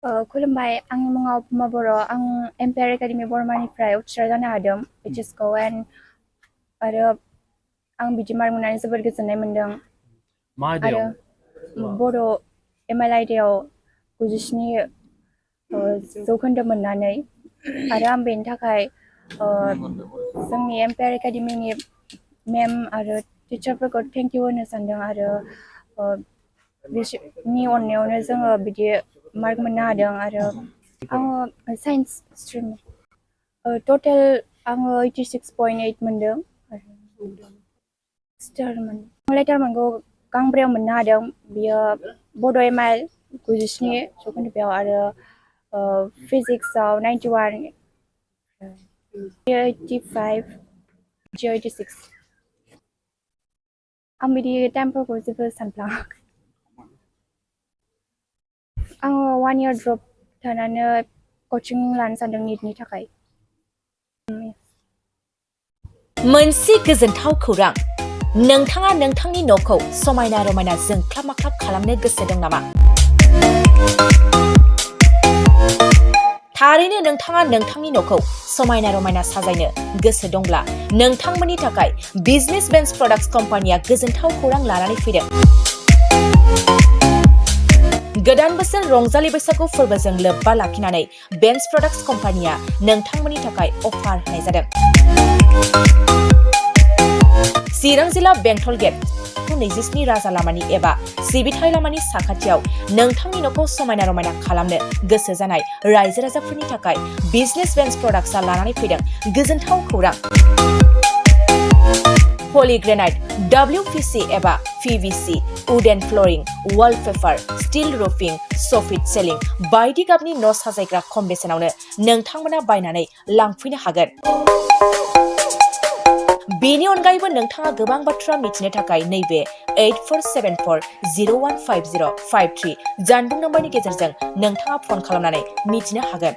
खुलुमबाय आंनि मुङा उपमा बर' आं एम्पायार एकाडेमि बर्मानिफ्राय उथ्रिसार जानो हादों HSखौ आरो आं बिदि मार्क मोननानै जोबोद गोजोननाय मोन्दों आरो बड' ML आयदायाव 97 जौखोन्दो मोननानै आरो आं बेनि थाखाय जोंनि एम्पायार एकाडेमिनि मेम आरो टिचारफोरखौ थेंक इउ होनो सानदों आरो बिसोरनि अननायावनो जोङो बिदि मार्क मोननो हादों आरो आङो साइन्स स्ट्रिम टटेल आङो 86.8 मोनदों लेटारमोनखौ गांब्रैयाव मोननो हादों बियो बड' ML 97 जौखोन्दोआव आरो फिजिक्सआव 91 85 86 आं बिदि टाइमफोरखौ जेबो सानफ्लाङाखै आङो 1 year ड्रप थानानै कचिं लानो सानदों निटनि थाखाय मोनसे गोजोनथाव खौरां नोंथाङा नोंथांनि न'खौ समायना रमायना जोंख्लाब माख्लाब खालामनो गोसो दं नामा? थारैनो नोंथाङा नोंथांनि न'खौ समायना रमायना साजायनो गोसो दंब्ला नोंथांमोननि थाखाय बिजनेस बेन्स प्रडाक्ट्स कम्पानिया गोजोनथाव खौरां लानानै फैदों। गोदान बोसोर रंजालि बैसागु फोरबोजों लोब्बा लाखिनानै बेन्स प्रडाक्ट्स कम्पानिया नोंथांमोननि थाखाय अफार होनाय जादों। चिरां जिल्ला बेंटल गेट 27 राजा लामानि एबा सिबिथाय लामानि साखाथियाव नोंथांनि न'खौ समायना रमायना खालामनो गोसो जानाय रायजो राजाफोरनि थाखाय बिजनेस बेन्स प्रडाक्ट्सआ लानानै फैदों गोजोनथाव खौरां। पलिग्रेनाइट WPC एबा PVC wooden flooring wallpaper steel roofing soffit ceiling बायदि गाबनि न' साजायग्रा खम बेसेनावनो नोंथांमोना बायनानै लांफैनो हागोन। बेनि अनगायैबो नोंथाङा गोबां बाथ्रा मिथिनो थाखाय नैबे 8474015053 जानबुं नम्बरनि गेजेरजों नोंथाङा फन खालामनानै मिथिनो हागोन।